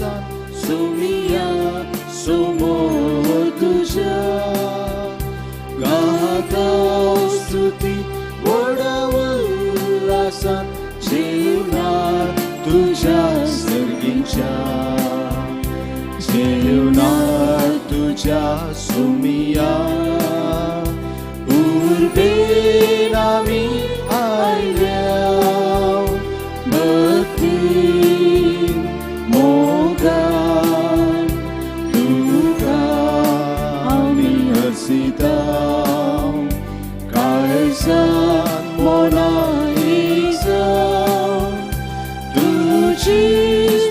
उल्हासान सुमिया समोर तुज्या गाता स्तुती व्हडा उल्हासान जेवणार तुज्या सर्गींच्या जेवणार तुज्या सुमिया उर्बेन आमी आयल्या भक्तीन मोगान तुका आमी हर्षिता काळजान मनान जावन तुजी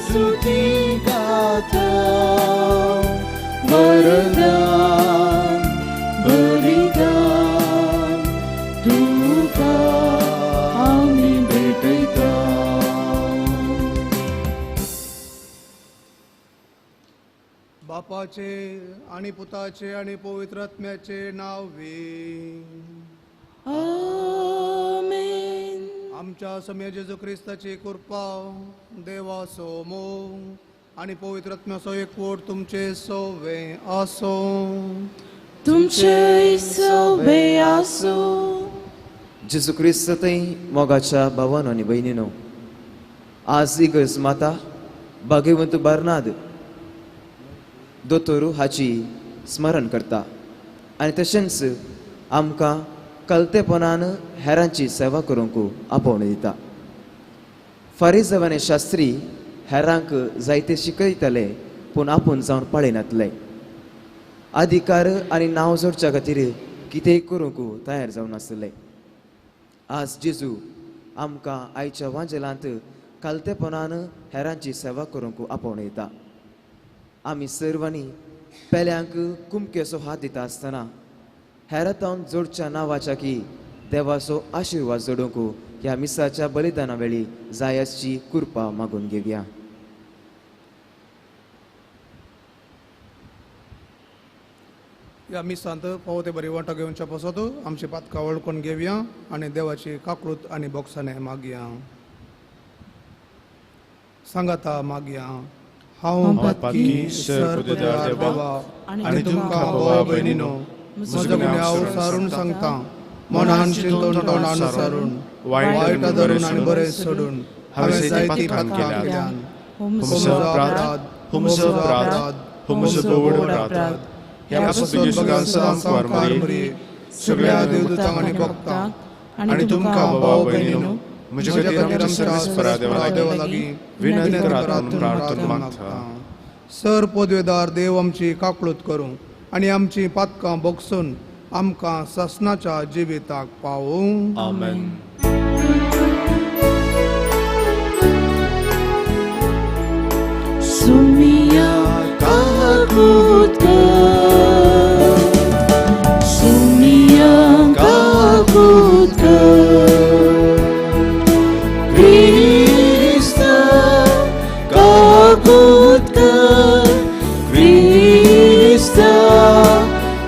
स्तुती गाता वरदान बलिदान तुका आमी भेटयता. बापाचे आणि पुताचे आणि पवित्र आत्म्याचे नाव वे. आमेन. आमच्या समय जेजू क्रिस्ताची कृपा, देवाचो मोग आणि पवित्र आत्म्याचो एकवट तुमचे सोवे आसो. तुमचे सोवे आसूं. जेजू क्रिस्त थंय मोगाच्या भावानो आनी भयणीनो, आज इगर्ज माता भाग्यवंत बार्नाद दोतोरू हाची स्मरण करता आनी तशेंच आमकां कलतेपणान हेरांची सेवा करूंक आपोवणें दिता. फारीजव आनी शास्त्री हेरांक जायते शिकयतले पूण आपूण जावन पळयनातले. अधिकार आनी नांव जोडच्या खातीर कितेंय करूंक तयार जावन आसले. आज जेजू आमकां आयच्या वांजेलांत कालतेपणान हेरांची सेवा करूंक आपोवणें दिता. आमी सर्वांनी पेल्यांक कुमकेचो हात दिता आसतना हेरातावन जोडच्या नांवाच्या की देवाचो आशिर्वाद जोडूंक ह्या मिसाच्या बलिदाना वेळी जाय आसची कृपा मागून घेवया. ह्या मिसांत फावो ते बरी वांटो घेवच्या पासत आमची पातकां वळखून घेवया आनी देवाची काकळूत आनी बोगसाणें मागया. सांगाता मागया. हांव पातकी सर देवा आनी तुमकां भाव भयणीनो म्हजो गुन्यांव सारून सांगता, मनान चिंतून तोंडान सारून वायट धरून आनी बरें सोडून हांवें जायतीं पातकां केल्यान. म्हजो अपराध, म्हजो अपराध, म्हजो व्हड अपराध. ह्या पासून संवसार मरये सगळ्या देवदूतांक आनी भक्तांक आनी तुमकां भाव भयणीनो म्हजे खातीर आमच्या सर्वेस्परा देवा लागीं विनंती करात म्हणून प्रार्थना मागता. सर पदवेदार देव आमची काकळूत करूं आनी आमची पातकां बोगसून आमकां सासणाच्या जिविताक पावूं. आमेन. सुमिया काकूत कर, सुमिया काकूत कर, क्रिस्ता काकूत कर, क्रिस्ता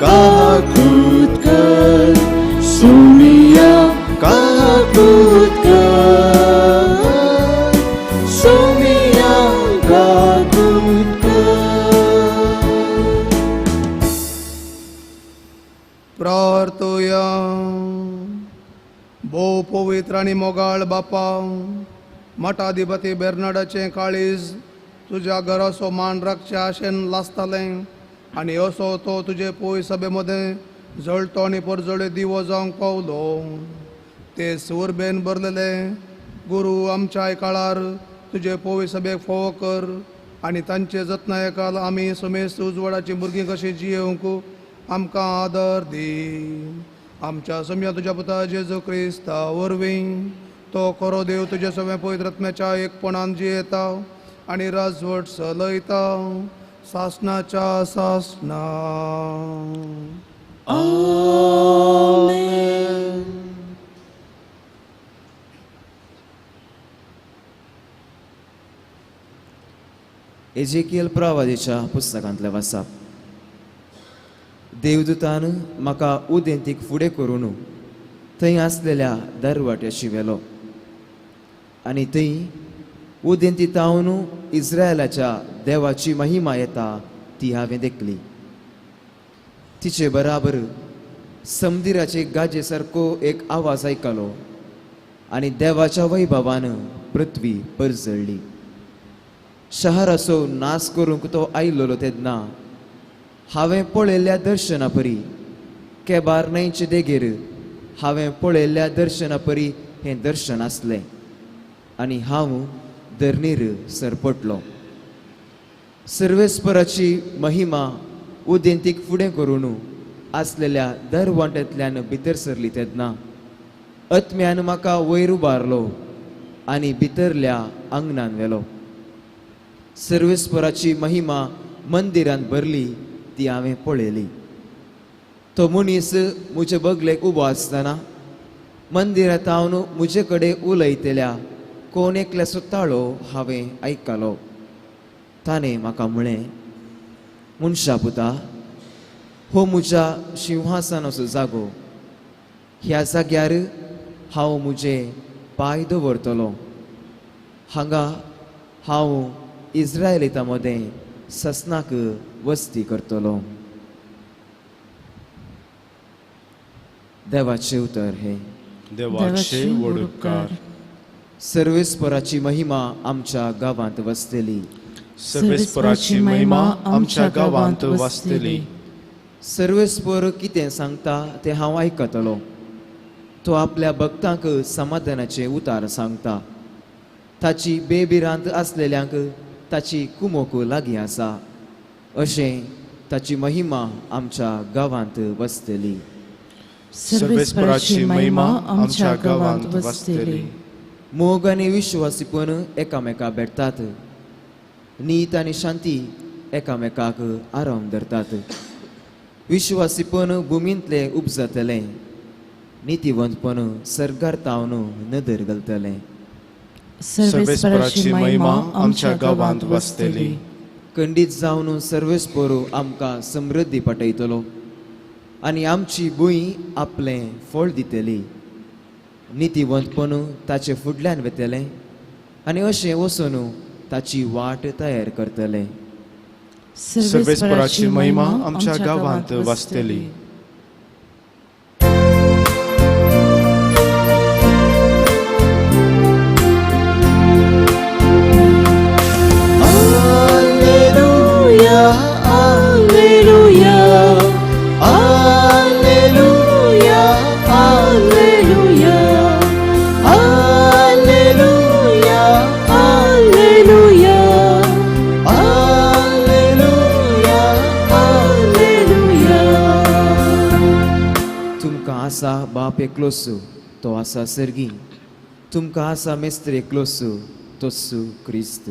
काकूत कर, सुमिया काकूत कर, सुमिया काकूत कर. प्रार्थया. भोव पवित्र आनी मोगाळ बापा, मठाधिपती बेर्नाडाचें काळीज तुज्या घराचो मान राखचे आशेन लासतालें आनी असो तो तुजे पय सभे मदें जळतो आनी परजळे दिवो जावंक पावलो. ते सुरबेन भरलेले गुरू आमच्या काळार तुजे पय सभेक फोव कर आनी तांचे जतनायेखाल आमी समेस्त उजवाडाचीं भुरगीं कशीं जियेवंक आमकां आदर दी. आमच्या सम्या तुज्या पुता जेजू क्रिस्ता वरवीं तो खरो देव तुज्या सगळ्या पवित्र आत्म्याच्या एकपणान जियेता आनी राजवट चलयता सासणाच्या सासणा. आमेन. एजेकियल प्रवादीच्या पुस्तकांतलें वाचप. देवदूतान म्हाका उदेंतीक फुडें करून थंय आसलेल्या दरवाट्याशी व्हेलो आनी थंय उदेंती तावन इस्रायलाच्या देवाची महिमा येता ती हांवें देखली. तिचे बराबर समदिराचे गाजे सारको एक आवाज आयकलो आनी देवाच्या वैभवान पृथ्वी परजळ्ळी. शहराचो नाश करूंक तो आयलोलो तेन्ना हांवें पळयल्ल्या दर्शना परी केबार न्हंयचे देगेर हांवें पळयल्ल्या दर्शना परी हें दर्शन आसलें आनी हांव धरणीर सरपटलो. सर्वेस्पराची महिमा उदेंतीक फुडें करून आसलेल्या दरवांट्यांतल्यान भितर सरली तेन्ना आत्म्यान म्हाका वयर उबारलो आनी भितरल्या आंगणान व्हेलो. सर्वेस्पराची महिमा मंदिरांत भरली ती हांवें पळयली. तो मनीस म्हजे बगलेक उबो आसतना मंदिरांत हांव म्हजे कडेन उलयतल्या कोण एकल्याचो ताळो हांवें आयकलो. ताणें म्हाका म्हळें, मनशा पुता, हो म्हज्या शिंवासनाचो जागो. ह्या जाग्यार हांव म्हजे पांय दवरतलो. हांगा हांव इस्रायलितां मदें ससनाक वस्ती करतलो. देवाचें उतर हें. देवाचे व्हड उपकार. सर्वेस्पराची महिमा आमच्या गांवांत वसतली. सर्वेस्पराची महिमा आमच्या गांवांत वसतली. सर्वेस्पर कितें सांगता तें हांव आयकतलो. तो आपल्या भक्तांक समाधानाचें उतार सांगता. ताची बेभिरांत आसलेल्यांक ताची कुमोक लागीं आसा. अशें ताची महिमा आमच्या गांवांत वसतली. सर्वेस्पराची महिमा आमच्या गांवांत वसतली. मोग आनी विश्वासीपण एकामेका भेटतात. नीत आनी शांती एकामेकाक आराम धरतात. विश्वासीपण भुमींतलें उपजतलें. नितीवंतपण सर्गार तावन नदर घालतलें. सर्वेस्पराची महिमा आमच्या गांवांत वसतली. खंडीत जावन सर्वेस्पर आमकां समृद्धी पाठयतलो आनी आमची भूंय आपलें फळ दितली. नितीवंतपण ताचे फुडल्यान वेतलें आनी अशें वचून ताची वाट तयार करतलें. सर्वेस्पराची महिमा आमच्या गांवांत वसतली. Alleluia, Alleluia, Alleluia, Alleluia, Alleluia, Alleluia, Alleluia, Alleluia. तुमकां आसा बाप एकलोस, तो आसा सर्गी. तुमकां आसा मेस्त्र एकलोस, तोसू क्रिस्त.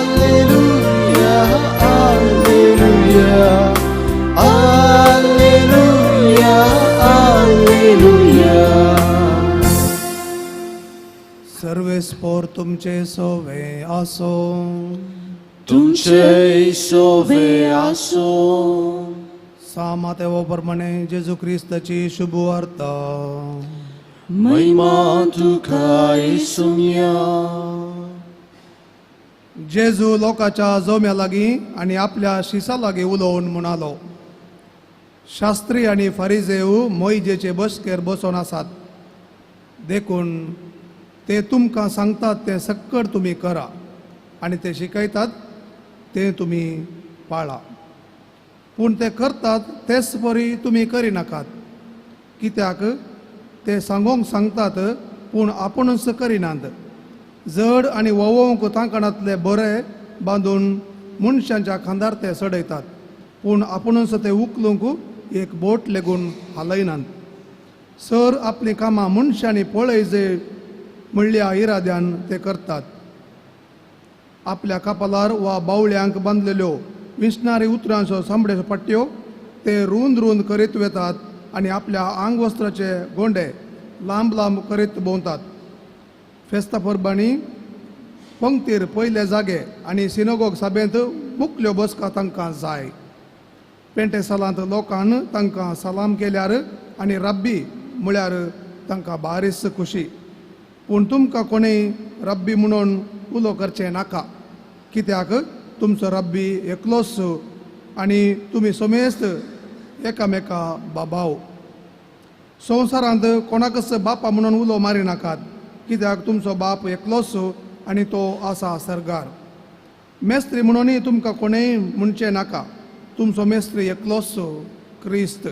Alleluia, Alleluia, Alleluia, Alleluia. सर्वेस्पोर तुमचे सोवे आसो. तुमचे सोवे आसो. सामातेवो प्रमाणे जेजू क्रिस्ताची शुभ वार्ता. महिमा तुका येसुम्या. जेजू लोकांच्या जोम्या लागीं आनी आपल्या शिसा लागीं उलोवन म्हणालो, शास्त्री आनी फारिजेव मोयजेचे बसकेर बसोन आसात, देखून ते तुमकां सांगतात तें सक्कड तुमी करा आनी ते शिकयतात तें तुमी पाळा. पूण ते करतात तेच परी तुमी करिनाकात, कित्याक ते सांगोंक सांगतात पूण आपुणूच करिनात. जड आनी वोवोंक तांकणांतले बरे बांदून मनशांच्या खांदार ते चडयतात, पूण आपुणूच ते उखलूंक एक बोट लेगून हालयनात. सर आपलीं कामां मनशांनी पळय जे म्हणल्या इराद्यान ते करतात. आपल्या कपालार वा बावळ्यांक बांदलेल्यो विंचणारी उतरांच्यो सांबड्याच्यो पट्ट्यो ते रूंद रूंद करीत वेतात आनी आपल्या आंगवस्त्राचे गोंडे लांब लांब करीत भोंवतात. फेस्ता परबांनी पंक्तीर पयले जागे आनी सिनोगोग सभेंत मुकल्यो बसका तांकां जाय. पेंटे सालांत लोकान तांकां सलाम केल्यार आनी रब्बी म्हळ्यार तांकां बारीस खुशी. पूण तुमकां कोणूय रब्बी म्हणून उलो करचें नाका, कित्याक तुमचो रब्बी एकलोच आनी तुमी समेस्त एकामेका बाबाव. संवसारांत कोणाकच बापा म्हणून उलो मारी नाकात, कित्याक तुमचो बाप एकलोच आनी तो आसा सर्गार. मेस्त्री म्हणूनय तुमकां कोणेय म्हणचें नाका, तुमचो मेस्त्री एकलोच क्रिस्त.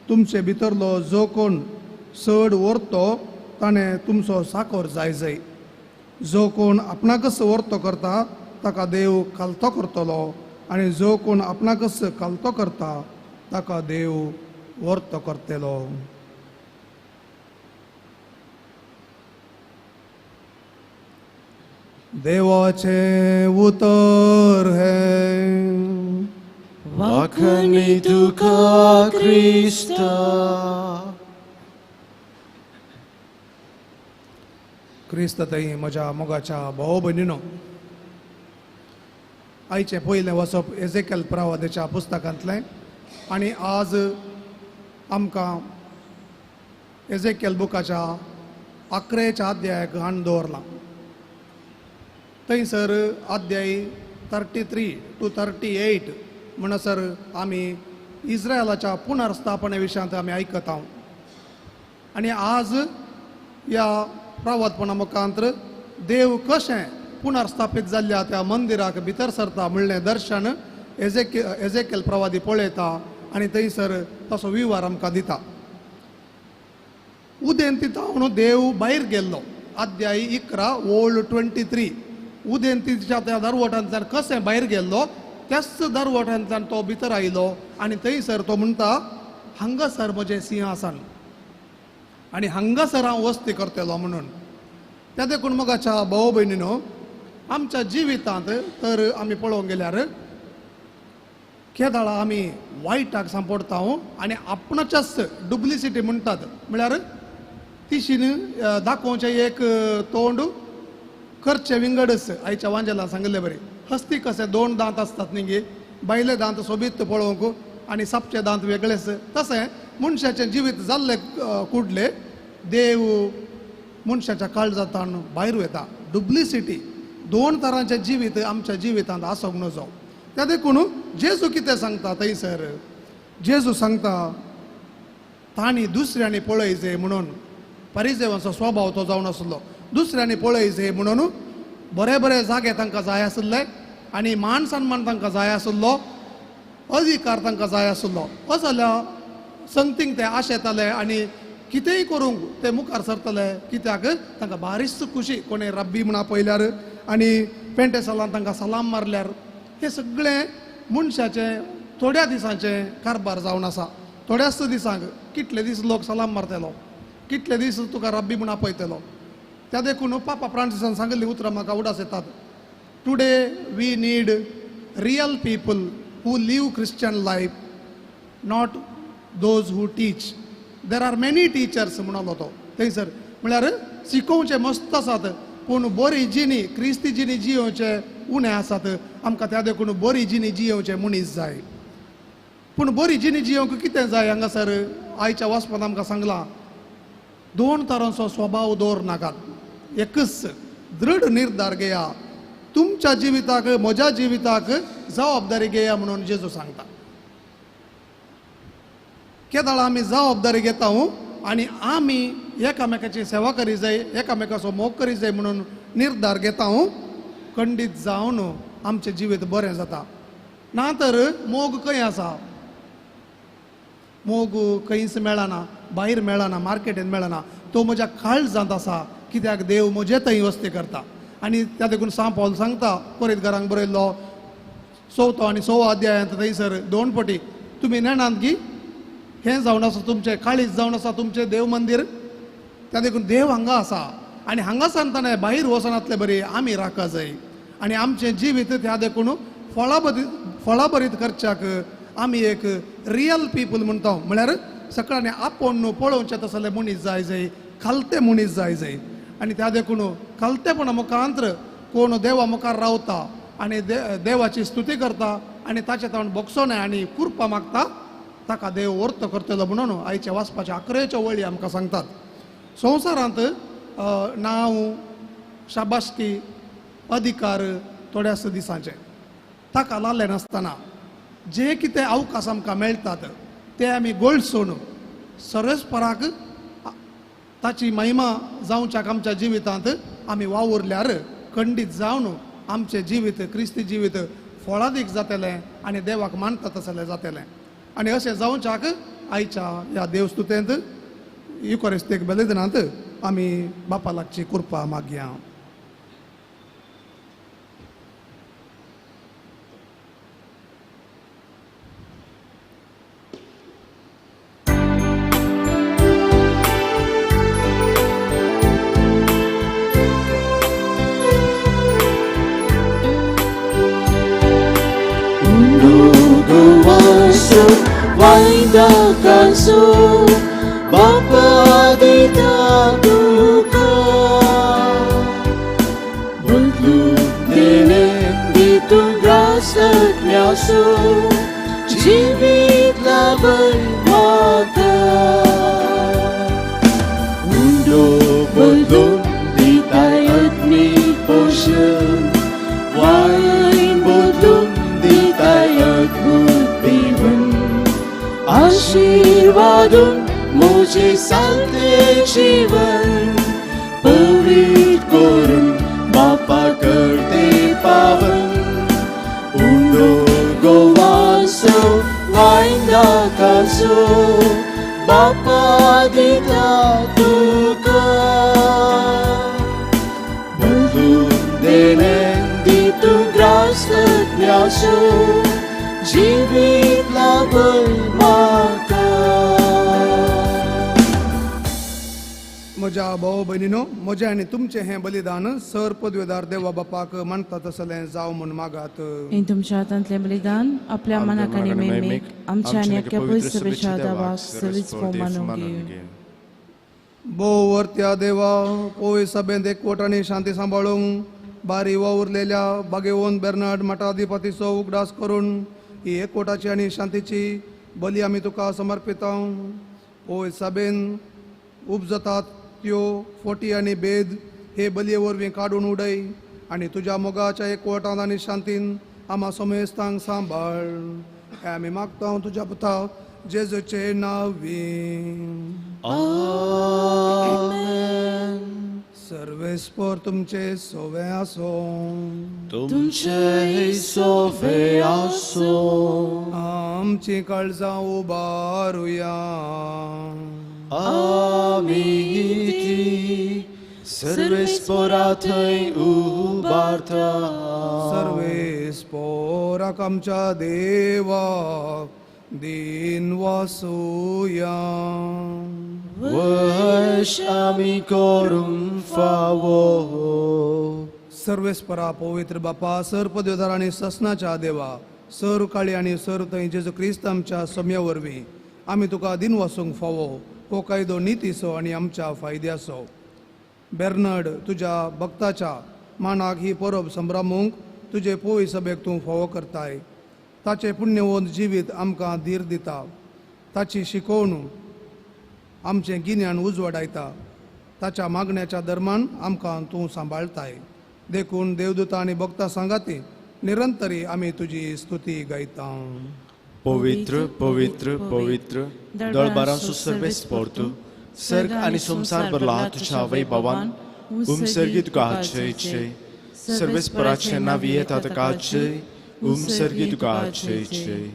तुमचे भितरलो जो कोण चड व्हरतो ताणें तुमचो साकोर जाय जाय. जो कोण आपणाकच व्हरतो करता ताका देव खालतो करतलो आनी जो कोण आपणाकच खालतो करता ताका देव व्हरतो करतलो. देवाचें उतर हें. वाखणी तुका क्रिस्ता. क्रिस्त थंय म्हज्या मोगाच्या भाव भयणीनो, आयचें पयलें वचप एजेकेल प्रवादाच्या पुस्तकांतलें आनी आज आमकां एजेकेल बुकाच्या 11 अध्यायाक हाडून दवरलां. थंयसर अध्याय 33 to 38 म्हणसर आमी इस्रायलाच्या पुनर्स्थापने विशयांत आमी आयकता. आनी आज ह्या प्रवादपणा मुखांतर देव कशें पुनर्स्थापीत जाल्ल्या त्या मंदिराक भितर सरता म्हणलें दर्शन एजेकेल प्रवादी पळयता आनी थंयसर तसो विवार आमकां दिता. उदेंती तावन देव भायर गेल्लो. अध्याय 11 ओल्ड 23. उदेंतीच्या त्या दरवटांतल्यान कशें भायर गेल्लो त्याच दरवटांतल्यान तो भितर आयलो आनी थंयसर तो म्हणटा, हांगासर म्हजें सिंहासन आनी हांगासर हांव वस्ती करतलो म्हणून. त्या देखून मोगाच्या भाव भयणीनो, आमच्या जिवितांत तर आमी पळोवंक गेल्यार केदाळा आमी वायटाक सांपडटा आनी आपणाच्याच डुप्लिसिटी म्हणटात, म्हळ्यार तिशीन दाखोवचें एक तोंड करचें विंगडच. आयच्या वांजेलान सांगिल्ले बरें, हस्ती कशें 2 दांत आसतात न्ही गे, बायले दांत सोबीत पळोवंक आनी सापचे दांत वेगळेच. तशें मनशाचें जिवीत जाल्लें कुडले देव मनशाच्या काळजांतल्यान भायर वता. डुप्लिसिटी 2 तरांचें जिवीत आमच्या जिवितांत आसूंक नजो. त्या देखून जेजू कितें सांगता थंयसर, जेजू सांगता तांणी दुसऱ्यांनी पळयचे म्हणून. परिजेवांचो स्वभाव तो जावन आसलो, दुसऱ्यांनी पळयचे म्हणून बरे बरे जागे तांकां जाय आशिल्ले आनी मान सन्मान तांकां जाय आशिल्लो, अधिकार तांकां जाय आशिल्लो. असो जाल्यार संगतींक ते आशेताले आनी कितेंय करूंक ते मुखार सरतले, कित्याक तांकां बारीच खुशी कोणें रब्बी म्हण आपयल्यार आनी पेंटे सलान तांकां सलाम मारल्यार. हें सगळें मनशाचें थोड्या दिसांचें कारबार जावन आसा. थोड्याच दिसांक कितले दीस लोक सलाम मारतलो, कितले दीस तुका रब्बी म्हण आपयतलो. त्या देखून पापा फ्रांसिसान सांगिल्लीं उतरां म्हाका उडास येतात. Today we need real people who live Christian life, not those who teach. There are many teachers म्हणलो तो थंयसर. म्हळ्यार शिकोवचें मस्त आसात पूण बरी जिणी क्रिस्ती जिणी जियोवचे उणें आसात. आमकां त्या देखून बरी जिणी जियोवचे मनीस जाय. पूण बरी जिणी जियोवंक कितें जाय हांगासर आयच्या वाचपांत आमकां सांगलां, 2 तरांचो स्वभाव दवर नाकात, एकच दृढ निर्धार घेया. तुमच्या जिविताक म्हज्या जिविताक जबाबदारी घेया म्हणून जेजू सांगता. केदाळा आमी जबाबदारी घेता आनी आमी एकामेकाची सेवा करी जाय, एकामेकाचो मोग करी जाय म्हणून निर्धार घेता, खंडीत जावन आमचें जिवीत बरें जाता. ना तर मोग खंय आसा, मोग खंयच मेळना, भायर मेळना, मार्केटीन मेळना. तो म्हज्या काळजांत आसा, कित्याक देव म्हजे थंय वस्ती करता. आनी त्या देखून सांव पावल सांगता कोरीत घरांक बरयल्लो 4 आनी 6 अध्यायांत थंयसर 2 पटी, तुमी नेणात की हें जावन आसा तुमचें काळीज जावन आसा तुमचें देव मंदीर. त्या देखून देव हांगा आसा आनी हांगा सांगतना भायर वचनातले बरी आमी राखा जाय आनी आमचें जिवीत त्या देखून फळाभरीत करच्याक आमी एक रियल पीपल म्हणटा. म्हळ्यार सगळ्यांनी आपोवन पळोवचें तसले मनीस जाय जाय, खालते मनीस जाय जाय. आनी त्या देखून खालतेपणा मुखांतर कोण देवा मुखार रावता आनी देवाची स्तुती करता आनी ताचे ताण बोगसोने आनी कृपा मागता, ताका देव वर्त करतलो म्हणून आयच्या वाचपाच्या 11 वळी आमकां सांगतात. संवसारांत नांव, शाबासकी, अधिकार थोड्याच दिसांचे ताका लाल्ले नासतना जे कितें अवकाश आमकां मेळटात ते आमी गोळसून सर्वेस्पराक ताची महिमा जावच्याक आमच्या जिवितांत आमी वावुरल्यार खंडीत जावन आमचें जिवीत क्रिस्ती जिवीत फळादीक जातलें आनी देवाक मानता तसलें जातलें. आनी अशें जावच्याक आयच्या ह्या देवस्तुतेंत युकोरिस्तीक बलिदानांत आमी बापा लागची कृपा मागया. Waindakaso Bapa dita tuka Butlu dene ditu grasa nyaso Jivit labai mata Undo bodum ditai agni potion Wine bodum ditai adbut pivan आशीर्वादुन मुझे साथे जीवन पवित्र करुण बापा करते पावन उंडो गोवासो वाइंदाकासो बापा दिता तुका बंधु देने दितु ग्रास ज्ञासो जीवित लाभल म्हाका. म्हज्या भाव भयणीनो, म्हजें आनी तुमचें हें बलिदान सर पदवेदार देवा बापाक मानता तसलें जावं म्हूण मागात. हें तुमच्या हातांतलें बलिदान आपल्या मनाक आनी मेमेक आमच्या आनी अख्ख्या पवित्र सभेच्या देवाक सदींच भोवमानूंक घेवं. भोव वर्त्या देवा, पोय सभेंत एकवट आनी शांती सांबाळूंक बारी वावुरलेल्या बागेवन बेर्नाड मठाधिपतीचो उगडास करून ही एकवटाची आनी शांतीची बली आमी तुका समर्पिता. पोय सभेन उपजतात त्यो फोटी आनी भेद हे बलये वरवीं काडून उडय आनी तुज्या मोगाच्या एकवटान आनी शांतीन आमा समेस्तांक सांबाळ. हें आमी मागता तुज्या पुता जेजूचे नांवी. आमेन. सर्वेस्पर तुमचे सोवे आसो. तुमचे सोवे आसो. आमची काळजां उबारुया. आमी ती सर्वेस्परा थंय उबारता. सर्वेस्पराक आमच्या देवाक दिन वासुया. वश आमी करूंक फावो. सर्वेस्परा पवित्र बापा, सर पदवेदार आनी ससनाच्या देवा, सर काळी आनी सर थंय जेजू क्रिस्त आमच्या सम्या वरवीं आमी तुका दिन वासूंक फावो हो कायदो नितीचो आनी आमच्या फायद्याचो. बेर्नाड तुज्या भक्ताच्या मानाक ही परब संभ्रमूंक तुजे पोय सभेक तूं फावो करताय. ताचें पुण्यवंत जिवीत आमकां धीर दिता. ताची शिकोवण आमचें गिन्यान उजवाडायता. ताच्या मागण्याच्या दरम्यान आमकां तूं सांबाळताय. देखून देवदूता आनी भक्तां सांगाती निरंतरी आमी तुजी स्तुती गायता. पवित्र पवित्र पवित्र दळबारांसो सर्वेस्पर तूं, सर्ग आनी संवसार भरला तुज्या वैभवान. उमसर्गी तुका जय जय. सर्वेस्पराचें नांव येता तुका जय. उमसर्गी तुका जय जय.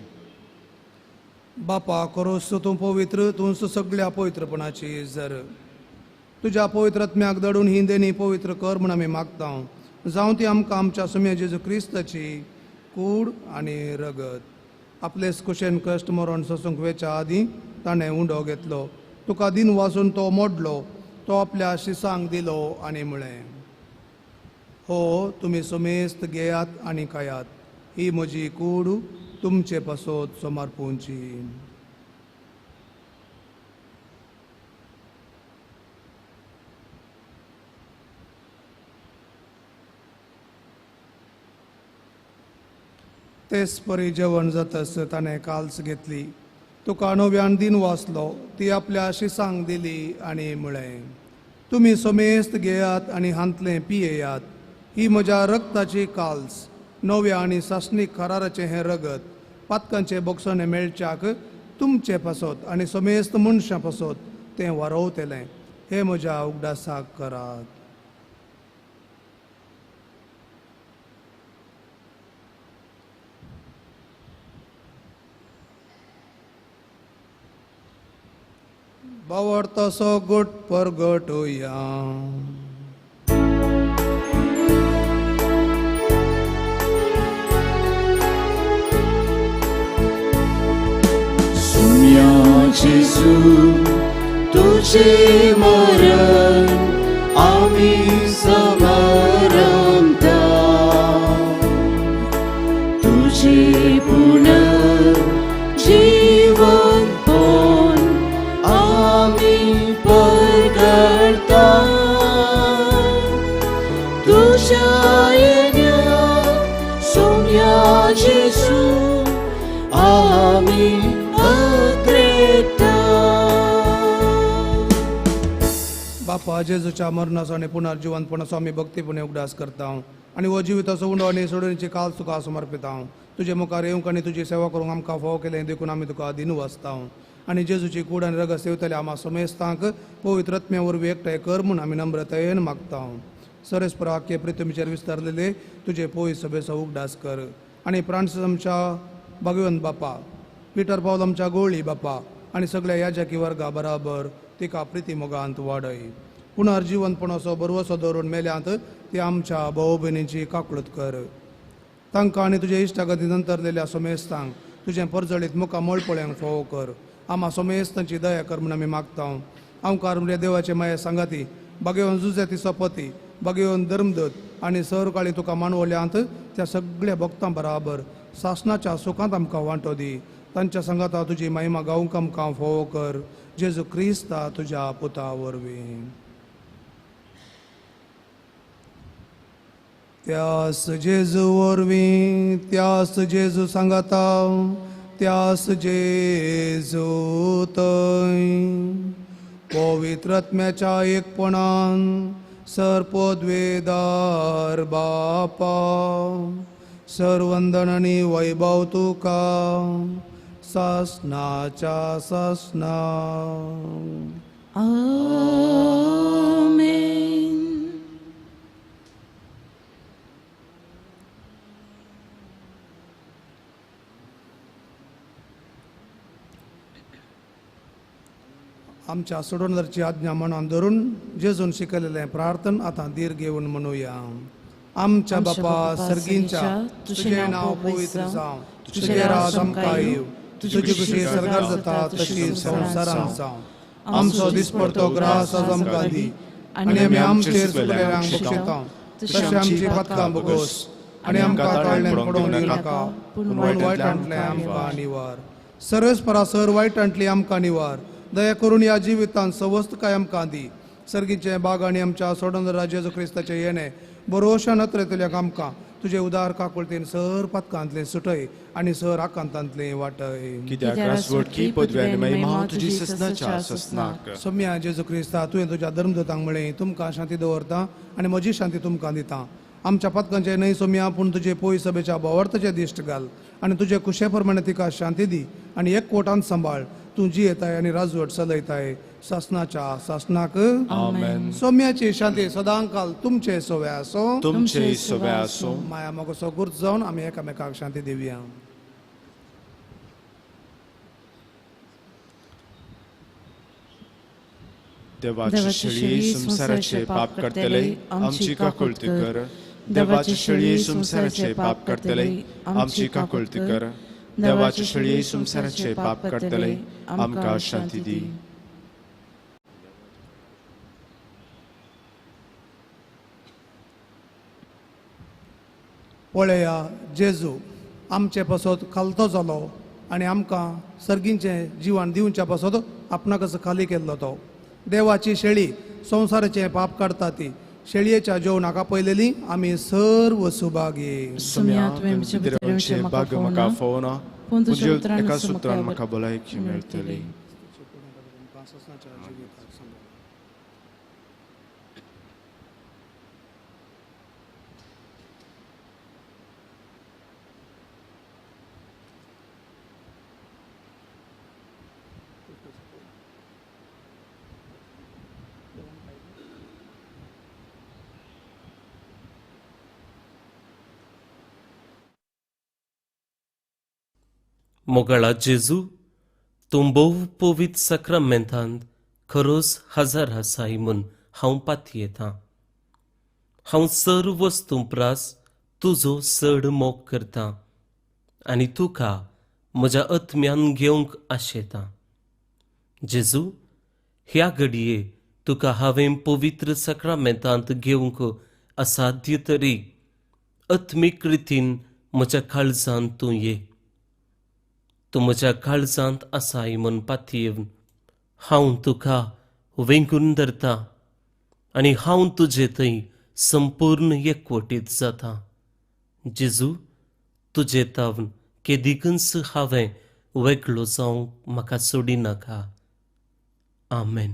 बापा करोस तूं पवित्र, तूंच सगळ्या पवित्रपणाची जर तुज्या पवित्र आत्म्याक दडून ही देणी पवित्र कर म्हूण आमी मागता. जावं ती आमकां आमच्या सुम्या जेजू क्रिस्ताची कूड आनी रगत. आपलेच कुशेन कश्ट मरण सोसूंक वेच्या आदीं ताणें उंडो घेतलो, तुका दिन वाचून तो मोडलो, तो आपल्या शिसांक दिलो आनी म्हळें, हो तुमी सुमेस्त घेयात आनी खायात, ही म्हजी कूड तुमचे पासत समर्पूंची. तेच परी जेवण जातस ताणें काल्स घेतली, तुका नव्यान दिन वाचलो, ती आपल्या शिसांक दिली आनी म्हळें, तुमी समेस्त घेयात आनी हांतलें पियेयात. ही म्हज्या रक्ताची काल्स, नव्या आनी सासणीक कराराचें हें रगत पातकांचे बोगसणें मेळच्याक तुमचे पासत आनी समेस्त मनशां पासत तें वारोवतलें. हें म्हज्या उगडासाक करात. बावडतसो गुट परगटुया. सुम्या जेजू तुझे मरण आमी समारंभता, तुझे पुनर्जीवनपण आमी परगटता. तुझ्या येण्या सुम्या जेजू आमी बापा जेजूच्या मरणाचो आनी पुनर्जिवंतपणाचो आमी भक्तीपणे उगडास करता आनी हो जिविताचो उंडो आनी सोडणीची काल तुका समर्पिता. तुजे मुखार येवंक आनी तुजी सेवा करूंक आमकां फावो केलें देखून आमी तुका दिनू वाचता आनी जेजूची कूड आनी रगत सेवतले आमा समेस्तांक पवित्र आत्म्या वरवीं एकठांय कर म्हूण आमी नम्रतायेन मागता. सरेस्पर आख्खे पृथ्वीचेर विस्तारलेले तुजे पवित्र सभेचो उगडास कर आनी फ्रांसीस आमच्या भगवंत बापा, पिटर पावल आमच्या गोळी बापा आनी सगळ्या याजकी वर्गा बराबर तिका प्रिती मोगांत वाडय. पुनर्जिवंतपणाचो बरवसो दवरून मेल्यांत ती आमच्या भाव भयणींची काकळूत कर. तांकां आनी तुजे इश्टागती नंतरलेल्या सोमेस्तांक तुजें परजळीत मुखामळ पळोवंक फावो कर. आमा सोमेस्तांची दया कर म्हूण आमी मागता. आमकार म्हणजे देवाचे माये सांगाती बागेवन जुजेती सपती बागेवन धर्मदूत आनी सरकाळी तुका मानवल्यांत त्या सगळ्या भक्तां बराबर सासणाच्या सुखांत आमकां वांटो दी. तांच्या सांगाता तुजी महिमा गावंक आमकां फावो कर. जेजू क्रिस्ता तुज्या पुता वरवीं. त्यास जेजू वरवीं, त्यास जेजू सांगाता, त्यास जेजू थंय पवित्र आत्म्याच्या एकपणान सर्पोद्वेदार बापा सर्वंदन आनी वैभव तुका सासणाच्या सासणा. आमेन. आमच्या सोडवणदाराची आज्ञा मनान धरून जेजून शिकयलेलें प्रार्थन आतां धीर घेवन म्हणुया. आमच्या बापा सर्गींच्या, तुजें नांव पवित्र जावं, तुजें राज आमकां येवं, तुजी खुशी सर्गार जाता तशी संवसारांत जावं. आमचो दिसपडतो ग्रास आज आमकां दी आनी आमी आमचेर चुकलेल्यांक बक्षिता तशें आमची पातकां भोगोस आनी आमकां ताळ्यान पडोवन दिवं नाका, पूण वायटांतलें आमकां निवार. सर्वेस्परा सर वायटांतली आमकां निवार. दया करून ह्या जिवितांत सवस्तकाय आमकां दी. सर्गीचें बाग आनी आमच्या सोडवणदारा जेजू क्रिस्ताचें येणें बरोवशा नत्रेतल्या आमकां तुजे उदार काकुळतेन सर पातकांतलें सुटय आनी सर आकांतांतलें वाटय. कित्याक राजवटकी पदवी आनी महिमा तुजी ससनाच्या ससनाक. सोम्या जेजू क्रिस्ता, तुवें तुज्या धर्मदूतांक म्हळें तुमकां शांती दवरता आनी म्हजी शांती तुमकां दिता. आमच्या पातकांचें न्हय सोम्या, पूण तुजे पोय सभेच्या भावार्थाचें दिश्ट घाल आनी तुजे कुशे प्रमाणे तिका शांती दी आनी एक कोटान सांबाळ. तूं जियेताय आनी राजवट चलयताय सासनाच्या सासनाक. आमेन. सोम्याची शांती सदांकाल तुमचे सोवे आसो, तुमचे सोवे आसो. माया मोगसो गुर्त जावन आमी एकामेकाक शांती दिवया. देवाची शेळी संवसाराचे पाप करतले आमची काकुळती कर. देवाची शेळी संवसाराचे पाप करतले आमची काकुळती कर. देवाची शेळी संवसाराचे पाप करतले आमकां शांती दी. पळया जेजू आमचे पासत खालतो जालो आनी आमकां सर्गींचें जिवन दिवच्या पासत आपणाकच खाली केल्लो तो. देवाची शेळी संवसाराचें पाप काडटा ती शेळयेच्या जेवणाक आपयलेली आमी सर्व सुभागी. भाग म्हाका फोवना, पूण तुज्या एका सुत्रान म्हाका भलायकी मेळटली. मोगाळा जेजू, तूं भोव पवित्र साक्रामेंतांत खरोच हजर आसाय म्हूण हांव पातयेतां. हांव सर्व वस्तूं प्रास तुजो चड मोग करतां आनी तुका म्हज्या आत्म्यान घेवंक आशेतां. जेजू, ह्या घडये तुका हांवें पवित्र साक्रामेंतांत घेवंक असाध्य तरी आत्मीक रितीन म्हज्या काळजांत तूं ये. तूं म्हज्या काळजांत आसाय म्हूण पातयेवन हांव तुका वेंगून धरता आनी हांव तुजे थंय संपूर्ण एकवटीत जाता. जेजू, तुजे तावन केदिकूच हांवें वेगळो जावंक म्हाका सोडिनाका. आमेन.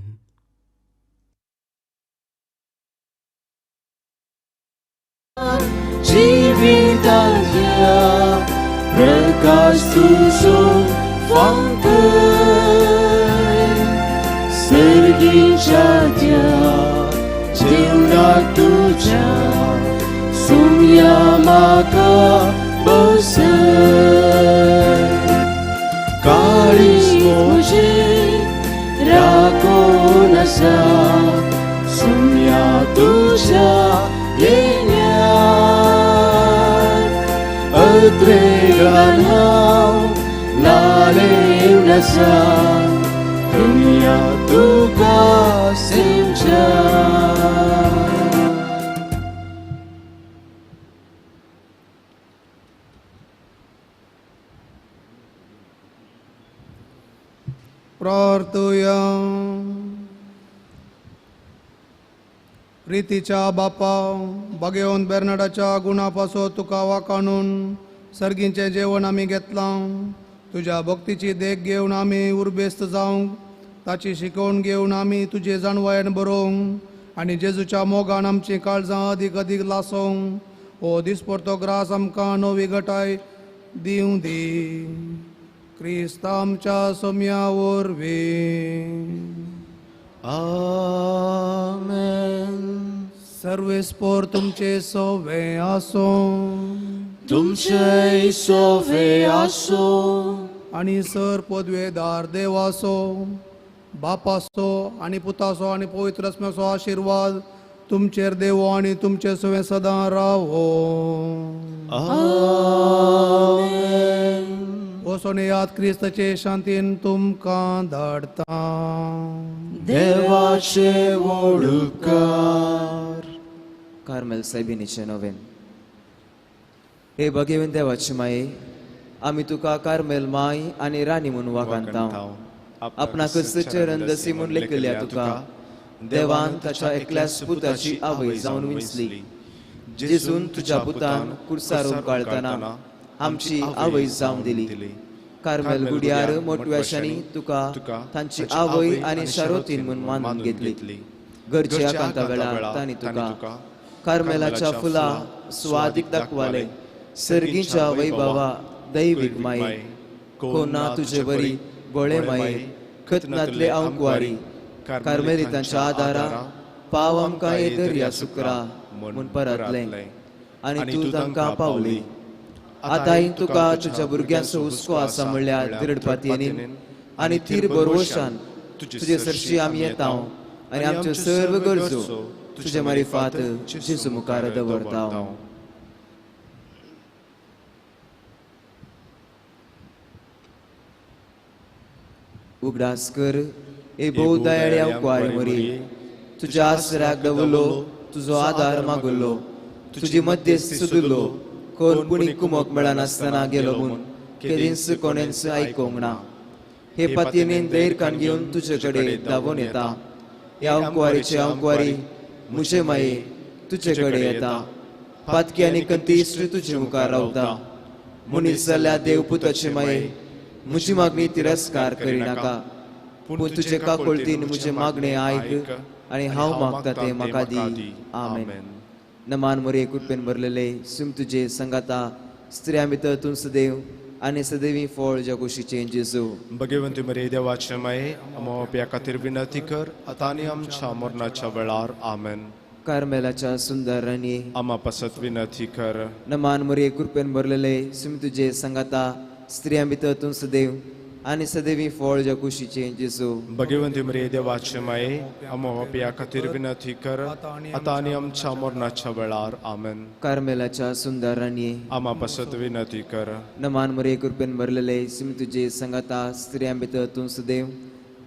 जिवितांतल्या प्रकाश तुजो फांकय सर्गीच्या त्या जेवणाक तुज्या सुम्या म्हाका बसय. काळीज म्हजें राखून आसा सुम्या तुज्या येण्याक. अद्रेगान हांव लालेवन आसा दुनिया तुका सेवच्या. प्रार्थया. प्रितीच्या बापा, बागेवन बेर्नाडाच्या गुणा पासून तुका वाकाणून सर्गींचें जेवण आमी घेतलां. तुज्या भक्तीची देख घेवन आमी उर्बेस्त जावंक, ताची शिकवण घेवन आमी तुजे जाणवायेन बरोवंक आनी जेजूच्या मोगान आमचीं काळजां अदीक अदीक लासोवंक हो दिसपडतो ग्रास आमकां नवी गटाय दिवं दी. क्रिस्त आमच्या सोम्या वरवीं. आमेन. सर्वेस्पोर तुमचे सोवे आसूं. तुमचे सोवे आसूं. आनी सर पदवेदार देवाचो, बापाचो आनी पुताचो आनी पवित्र आत्म्याचो आशिर्वाद तुमचेर देवो आनी तुमचे सवें सदां रावो. आमेन. वचोन याद क्रिस्ताचे शांतीन तुमकां धाडटा. देवाचे वोडुकार. कार्मेल सायबिणीचें नवेन. हे भगेवन देवाची माये, आमी तुका कार्मेल माय आनी राणी म्हूण वागांता. आपणाकच चरणदसी म्हूण लेखिल्ल्या तुका देवान ताच्या एकल्याच पुताची आवय जावन विंचली. जेजून तुज्या पुतान कुर्सार उमकाळतना आमची आवय जावन दिली. कार्मेल गुड्यार मोटव्याशांनी तुका तांची आवय आनी शारोतीन म्हूण मानून घेतली. गरजे आकांता वेळार तांणी तुका कार्मेलाच्या फुलां स्वादीक दाखवाले. सर्गीच्या वैभवा दैवीक माये, कोण ना तुजे बरी बळे माये, खतनातले आंकवारी कार्मेलितांच्या आदारा पाव आमकां हे दर्या सुकरा म्हूण परतलें आनी तूं तांकां पावली. आतांय तुका तुज्या भुरग्यांचो हुस्को आसा म्हणल्यार दृढ पातयेन आनी थीर भरवशान तुजे सरशी आमी येता आनी आमच्यो सर्व गरजो तुजे मारिफात जेजू मुखार दवरता. उगडास कर ए भोव दयाळ्या कुवारी मरी, तुज्या आसऱ्याक दवरलो, तुजो आदार मागुल्लो, तुजी मध्यस्थ सुदुल्लो, कोण पुणी कुमोक मेळनासतना गेलो म्हूण केदींच कोणेंच आयकूंक ना. हे पातयेन धैर्य कान घेवन तुजे कडेन धांवून येता. ह्या अंकुवारीचे अंकुवारी म्हजे माये तुजे कडेन येता. पातकी आनी कंतीश्ट तुजे मुखार रावता. मनीस जाल्ल्या देव पुताचे माये, म्हजी मागणी तिरस्कार करिनाका, पूण तुजे काकुळतीन म्हजें मागणें आयक आनी हांव मागता तें म्हाका दी. आमेन. नमान मोरये कृपेन भरलेले सुम तुजे संगाता, स्त्रियां भितर तूं सदैव आनी सदैवी फळ ज्या कुशीचें जेजू. भगवंती मरिये देवाचे माये, आमच्या पाप्या खातीर विनंती कर आतां आनी आमच्या मरणाच्या वेळार. आमेन. कार्मेलाच्या सुंदर राणी, आमा पासत विनंती कर. नमान मोरये कृपेन भरलेले सुम तुजे संगाता, स्त्रियां भितर तूं सदैव आनी सदैवी फळ ज्या कुशीचें जेजू. भगवंती मरिये देवाचे माये, आमो पापयां खातीर विनंती कर आतां आनी आमच्या मरणाच्या वेळार. आमेन. कार्मेलाच्या सुंदर राणये, आमा पासत विनंती कर. नमान मरिये, कृपेन भरलेले, सिम तुजे संगाता, स्त्रियां भितर तूं सदैव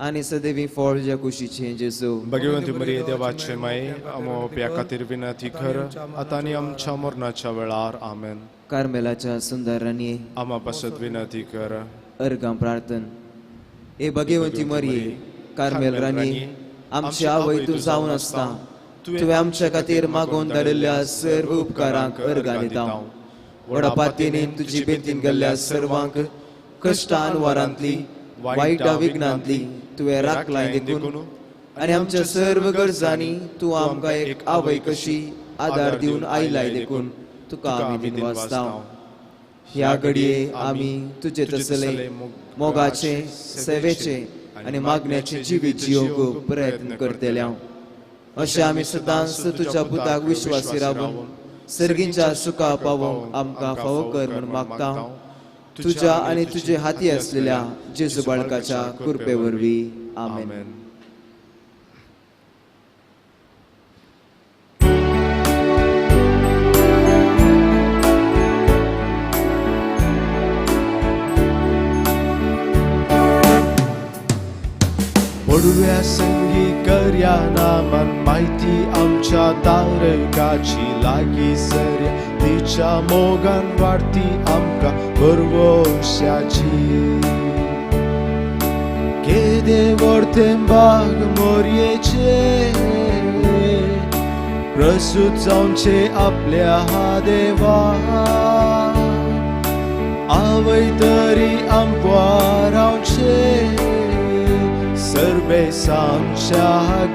आनी सदैवी फळ ज्या कुशीचें जेजू. भगवंती मरिये देवाचे माये, आमो पापयां खातीर विनंती कर आतां आनी आमच्या मरणाच्या वेळार. आमेन. कार्मेलाच्या सुंदर राणये, आमा पासत विनंती कर. अर्गां प्रार्थन. ए भगवंती मरिये, कार्मेल राणी, आमची आवय तूं जावन आसता, तुवें आमच्या खातीर मागोवन धाडिल्ल्या सर्व उपकारांक अर्गां दिता. व्हडा पातयेन तुजी बेंतीन गेल्ल्या सर्वांक कश्टान वारांतली वायटा विघ्नांतली तुवें राखलाय देखून आनी आमच्या सर्व गरजांनी तूं आमकां एक आवय कशी आदार दिवन आयलाय देखून तुका आमी दिनवासता. ह्या घडये आमी तुजे तसले मोगाचे, सेवेचे आनी मागण्याचे जिवीत जियोवंक प्रयत्न करतले. अशें आमी सदांच तुज्या पुताक विश्वासी रावून सर्गींच्या सुखा पावोवंक आमकां फावो कर म्हूण मागता, तुज्या आनी तुजे हाती आसलेल्या जेजू बाळकाच्या कृपे वरवीं. आमेन. पडव्या संगी करया नामान माहिती आमच्या तारकाची लागी सर्या, तिच्या मोगान वाडती आमकां भरवशाची. केदे व्हड बाग मोरयेचे प्रसूत जावचे आपल्या देवा, आवय तरी आमकां रावचे सर्वेसांच्या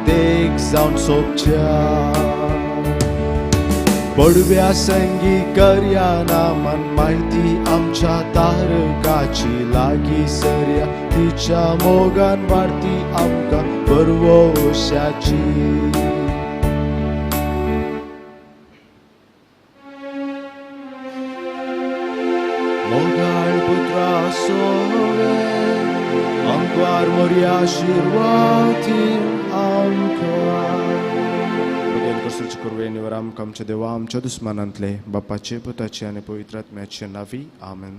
देख जावन सोबच्या. पडव्या संगी करया नामान माहिती आमच्या तारकाची लागी सर्या, तिच्या मोगान वाडती आमकां भरवशाची. मोगाळ पुत्रा सोवे आमकां मोरया आशिर्वादी आमकां. भगवंत कसोची कुरवे निवर आमकां आमच्या देवा आमच्या दुस्मानांतले बापाचे, पुताचे आनी पवित्र आत्म्याचे नावी. आमेन.